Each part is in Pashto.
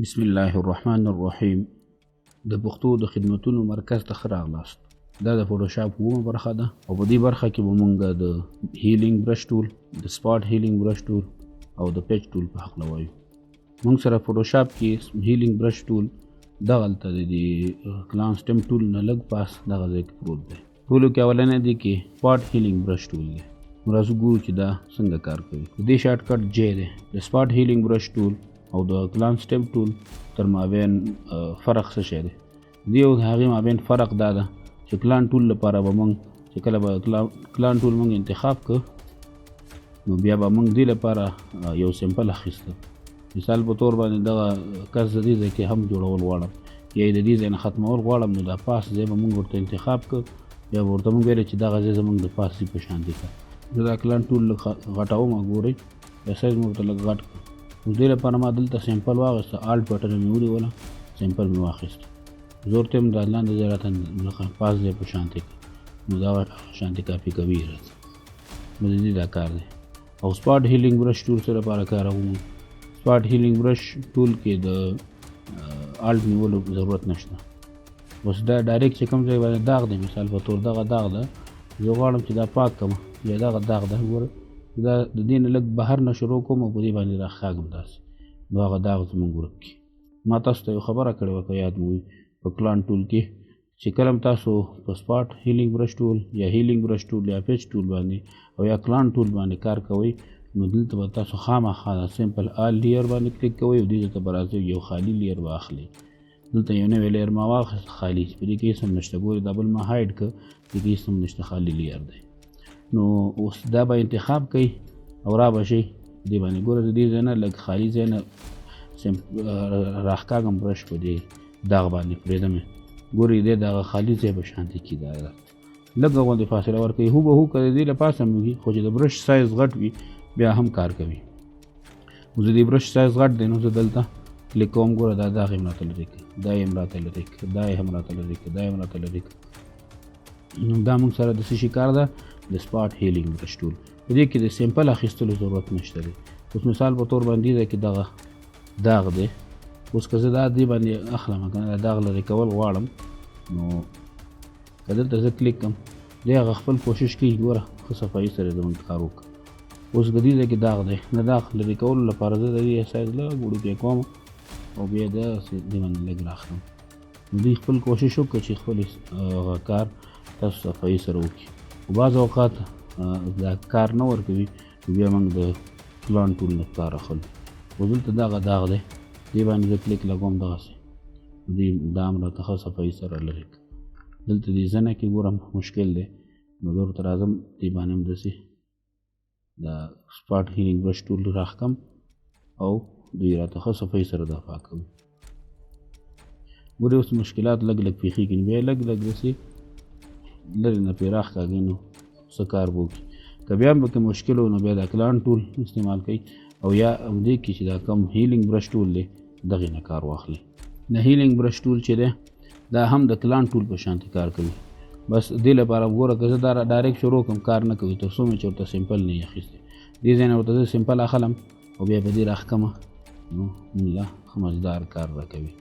بسم الله الرحمن الرحیم. د پښتو د خدمتونو مرکز ته ښه راغلاست. دا د فوټوشاپ اوومه برخه ده او په دې برخه کې به مونږ د healing brush tool، د spot healing brush tool او د patch tool په هکله وایو. مونږ سره فوټوشاپ کې healing brush tool دغلته د دې clone stamp tool نه لږ پاس دغه ځای کې پروت دی. ټولو کې اولنی دی کې spot healing brush tool دی. نو راځو ګورو چې دا څنګه کار کوي. د دې shortcut J دی. د spot healing brush tool او د clone stamp tool تر مابین فرق څه شی دی؟ دې او د هغې مابین فرق دا ده چې clone tool لپاره به موږ چې کله به clone tool موږ انتخاب که، نو بیا به موږ دې لپاره یو sample اخیسته. مثال په تور باندې دغه کس د دې ځای کې هم جوړول غواړم یا د دې ځای نه ختمول غواړم، نو دا پاس ځای به موږ ورته انتخاب که، بیا به ورته موږ ویل چې دغه ځای زموږ د پاس ځای په شان دی. که زه دا clone tool لږ غټوم، ګورئ دا سایز مې ورته لږ غټ کړ. نو دې لپاره ما دلته sample واخیسته، Alt button مې ونیوله، sample مې واخیست، زه ورته هم دا لاندې ځای راته لکه پاس ځای په شان دی، نو دا شانتې کاپي کوي راته. نو د دې دا کار دی. او spot healing brush tool سره لپاره کاروم. spot healing brush tool کې د Alt نیولو ضرورت نشته. اوس دا direct چې کوم ځای باندې داغ دی، مثال په تور دغه داغ ده، زه غواړم چې دا پاک کړم، یا دغه داغ ده، ګوره دا د دې نه لږ بهر نه شروع کوم او په دې باندې راښکاږم داسې، نو هغه داغ زموږ ورک کړي. ما تاسو ته یو خبره کړې وه که یاد مو وي، په clone tool کې چې کله هم تاسو په spot healing brush tool یا healing brush tool یا patch tool باندې او یا clone tool باندې کار کوئ، نو دلته به تاسو خامخا د sample all layer باندې کلیک کوئ او دې ته به راځئ، یو خالي layer به اخلئ. دلته یو نوی layer ما واخیست خالي، چې په دې کې هېڅ هم نشته. ګورئ دا بل ما hide کړ، دې کې هېڅ هم نشته، خالي layer دی. نو اوس دا به انتخاب کوئ او را به شئ دې باندې. ګوره د دې ځای نه لږ خالي ځای نه راښکاږم برش په دې داغ باندې پرېږدم یې. ګورئ دی دغه خالي ځای به شانتې کړي. دا لږه غوندې فاصله ورکوي، هو به هو که د دې له پاسه هم وي، خو چې د برش سایز غټ وي بیا هم کار کوي. اوس د دې برش سایز غټ دی، نو زه دلته کلیک کوم، ګوره دا داغ یې هم راته لرې کړي، دا یې هم راته لرې کړي، دا یې هم راته لرې کړي، دا یې هم راته لرې کړي. نو دا موږ سره د څه شي کار ده؟ د spot healing brush tool. په دې کې د sample اخیستلو ضرورت نشته دی. اوس مثال په تور باندې دی کې دغه داغ دی. اوس که زه دا دې باندې اخلم که نه، دا داغ لرې کول غواړم، نو که دلته زه کلیک کړم، دی هغه خپل کوشش کوي، ګوره ښه صفایي سره زموږ کار وکړ. اوس د دې ځای کې داغ دی، د داغ لرې کولو لپاره زه د دې سایز لږ وړوکی کوم او بیا داسې دې باندې لږ راخلم. نو دوی خپل کوشش وکړي چې خپل هغه کار تاسو صفایي سره وکړي. خو بعض اوقات دا کار نه ورکوي، نو بیا موږ د clone tool نه کار اخلو. اوس دلته دغه داغ دی، دې باندې زه کلیک لګوم دغسې، دې دا هم راته ښه صفایي سره لرې کړ. دلته دې زنه کې ګورم مشکل دی، نو زه ورته راځم، دې باندې هم داسې د spot healing brush tool راښکم او دوی راته ښه صفایي سره دا پاکوي. ګورې اوس مشکلات لږ لږ پېښېږي، نو بیا لږ لږ داسې لرې نه پرې راښکاږي، نو څه کار به وکړي. که بیا هم پکې مشکل و، نو بیا د clone tool استعمال کوي او یا همدې کې چې دا کوم healing brush tool دی دغې نه کار واخلي. د healing brush tool چې دی دا هم د clone tool په شانتې کار کوي. بس دې لپاره ګوره که زه دا direct شروع کړم کار نه کوي، تر څو مې چې ورته sample نه وي اخیستی. دې ځای نه ورته زه sample اخلم او بیا په دې راښکمه، نو موږ له ښه مزدار کار راکوي.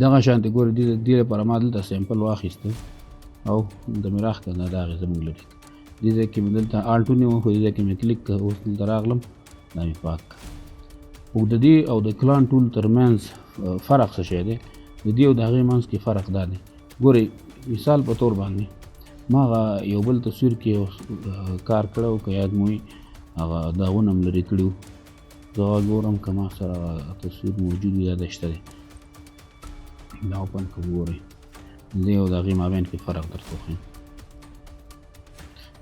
دغه شانتې ګوره دې لپاره ما دلته sample واخیسته او د مې راښکه، دا داغ یې زموږ لرې کړ. دې ځای کې مې دلته Alt ونیوه، خو دې ځای کې مې کلیک کړ، اوس دلته راغلم دا مې پاک کړ. او د دې او د clone tool ترمنځ فرق څه شی دی؟ د دې او د هغې منځ کې فرق دا دی. ګورئ مثال په تور باندې ما هغه یو بل تصویر کې یو کار کړی و، که یاد مو وي هغه داغونه هم لرې کړي وو. زه هغه ګورم که ما سره هغه تصویر موجود وي، دا دی شته دی، دا open که وګورئ د دې او د هغې مابین کې فرق درته وښیم.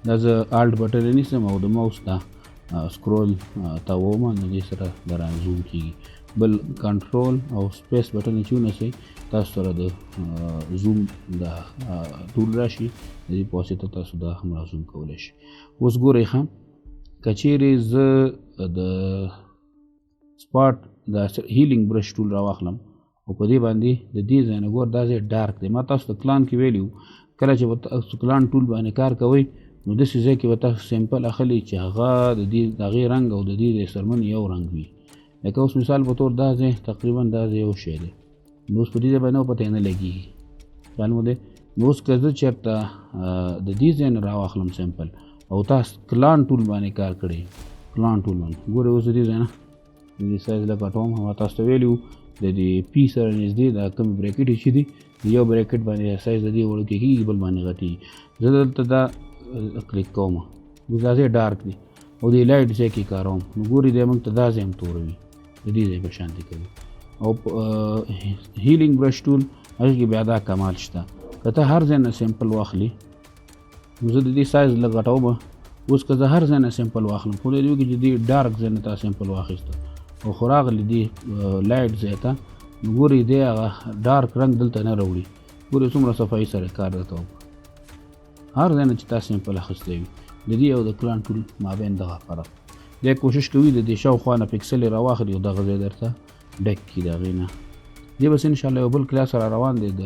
دا زه Alt button نیسم او د ماوس دا scroll تاووم، نو دې سره دا را زوم کېږي. بل کنټرول او space button چې ونیسئ تاسو سره د زوم دا tool راشي، د دې په واسطه تاسو دا هم را زوم کولی شئ. اوس ګورئ ښه، که چیرې زه د spot د healing brush tool راواخلم او په دې باندې د دې ځای نه ګور دا ځای dark دی، ما تاسو ته clone کې ویلي وو کله چې به تاسو clone tool باندې کار کوئ نو داسې ځای کې به تاسو sample اخلئ چې هغه د دې د هغې رنګ او د دې د څرمن یو رنګ وي. لکه اوس مثال په تور دا ځای تقریبا دا ځای یو شی دی، نو اوس په دې ځای باندې پته نه لګېږي، خیال مو دی. نو اوس که زه چېرته د دې ځای نه راواخلم sample او تاسو clone tool باندې کار کړی، clone tool باندې ګورئ، اوس د دې ځای نه د دې size لږ غټوم. ما تاسو ته ویلي وو د دې P سره نږدې دا کوم bracket چې دي، یو bracket باندې سایز د دې وړوکی کېږي، بل باندې غټېږي. زه دلته دا کلیک کوم، نو دا ځای dark دی او دې light ځای کې کاروم، نو ګورئ دی موږ ته دا ځای هم توروي، د دې ځای په شان دی کوي. او healing brush tool هغې کې بیا دا کمال شته، که ته هر ځای نه sample واخلي، نو زه د دې سایز لږ غټوم. اوس که زه هر ځای نه sample واخلم، خو دې وکړي چې دې dark ځای نه تا sample واخیسته او خو راغلی دې light ځای ته، نو ګورئ دی هغه dark رنګ دلته نه راوړي. ګورئ څومره صفایي سره کار درته وکړو. هر ځای نه چې تا sample اخیستی وي، د دې او د clone tool مابین دغه فرق دی. کوشش کوي د دې شاوخوا نه پکسل یې راواخلي او دغه ځای درته ډک کړي د هغې نه. دې بس انشاءالله یو بل کلاس را روان دی، د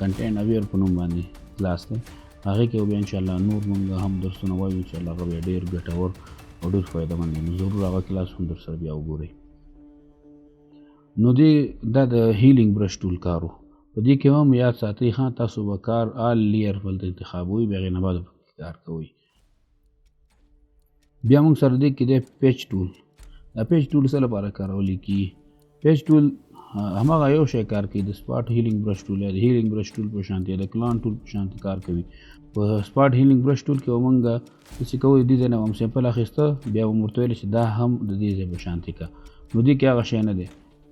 content aware په نوم باندې کلاس دی، هغې کې بیا انشاءالله نور مونږ هم درسونه وایو، انشاءالله هغه بیا ډېر ګټور او ډېر فایدهمند دی، نو ضرور هغه کلاس هم در سره بیا وګورئ. نو دې دا د healing brush tool کار و. په دې کې هم یاد ساتئ، ښه تاسو به کار all layer دلته انتخابوئ، بیا هغې نه بعد پکې کار کوئ. بیا موږ سره دې کې دی patch tool. دا patch tool څه لپاره کارول کېږي؟ patch tool هماغه یو شی کار کوي، د spot healing brush tool یا د healing brush tool په شان دی، د clone tool په شان کار کوي. په spot healing brush tool کې به موږ داسې کوو، د دې ځای نه به مو sample اخیسته، بیا به مو ورته ویل چې دا هم د دې ځای په شان دی که، نو دې کې هغه شی نه دی.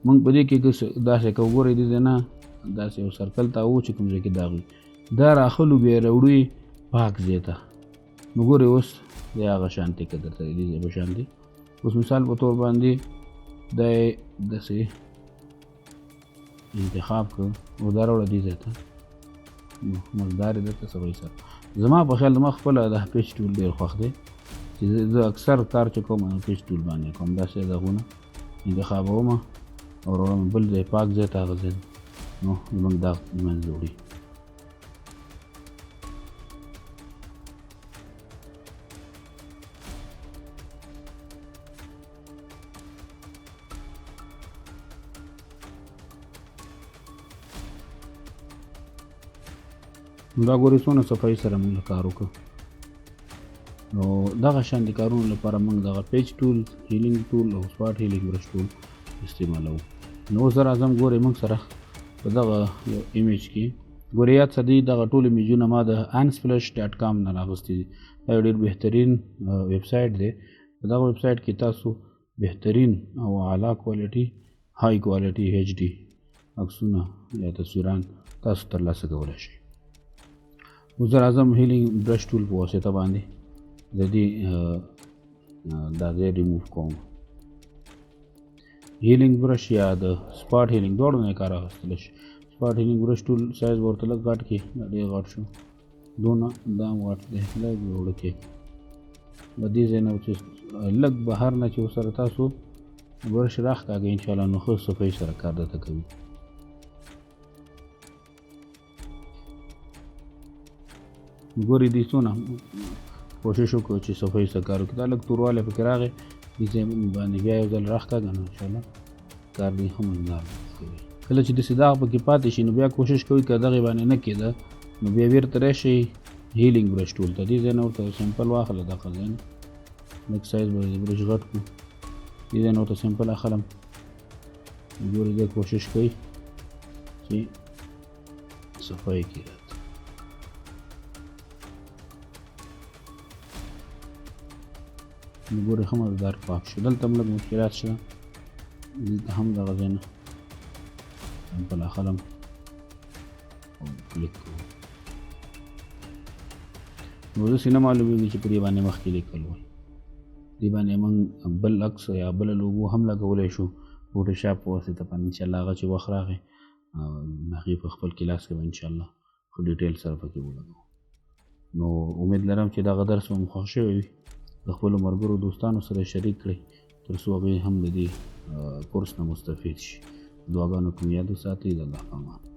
موږ په دې کې داسې کوو، ګورئ دې ځای نه داسې یو circle ته وو چې کوم ځای کې داغ وي، دا راخلو بیا یې راوړو یې پاک ځای ته، نو ګورئ اوس دی هغه شان دی که درته د دې ځای په شان دی. اوس مثال په تور باندې دا یې داسې انتخاب کړ او دا راوړه دې ځای ته، نو مزدار یې درته صفایي سره. زما په خیال زما خپله دا patch tool ډېر خوښ دی، چې زه اکثر کار چې کوم نو patch tool باندې کوم، داسې دغونه انتخابوم او راوړم بل ځای پاک ځای ته، هغه ځای نو زموږ داغ له منځه وړي. دا ګورې څونه صفایي سره موږ کار وکړو. نو دغه شان د کارونو لپاره موږ دغه patch tool، healing tool او spot healing brush tool استعمالوو. نو اوس زه راځم ګورې موږ سره په دغه یو image کې ګورې یاد ساتئ دغه ټول image ونه ما د Unsplash dot com نه راغستي دي. دا یو ډېر بهترین ویبسایټ دی. په دغه ویبسایټ کې تاسو بهترین او اعلی quality، high quality HD عکسونه یا تصویران تاسو ترلاسه کولی شئ. اوس زه راځم healing brush tool په واسطه باندې د دې دا ځای ریموو کوم. healing brush یا د spot healing دواړو نه کار اخیستلی شي. spot healing brush tool size به ورته لږ غټ کړي، دا ډېر غټ شو، دونه دا هم غټ دی، لږ به وړوکی د دې ځای نه چې لږ بهر نه چې ورسره تاسو برش راښکاږئ انشاءالله نو ښه صفایي سره کار درته کوي. ګورې دې څونه کوشش وکړو چې صفایي سره کار وکړي. دا لږ توروالی پکې راغی، دې ځای باندې بیا یو ځل راښکاږه نو انشاءالله کار دې ښه مزدار کوي. کله چې داسې داغ پکې پاتې شي نو بیا کوشش کوئ که دغې باندې نه کېده نو بیا بیرته راشئ healing brush tool ته، دې ځای نه ورته sample واخله، دغه ځای نه لږ سایز به د برش غټ کړو، دې ځای نه ورته sample اخلم. ګورې دی کوشش کوي چې صفایي کړي راته. نو ګورې ښه مزدار پاک شو. دلته هم لږ مشکلات شته، دلته هم دغه ځای نه sample اخلم او کلیک کوم. نو داسې نه معلومېږي چې په دې باندې مخکې لیکل وای. دې باندې موږ بل عکس یا بله لوګو هم لګولی شو فوټوشاپ په واسطه باندې. انشاءالله هغه چې وخت راغی هغې په خپل کلاس کې به انشاءالله ښه detail سره پکې ولګوو. نو امید لرم چې دغه درس به مو خوښ شوی وي. د خپلو ملګرو دوستانو سره شریک کړئ تر څو هغوی هم د دې کورس نه مستفید شي. دعاګانو کې مو یاد وساتئ. د الله په امان.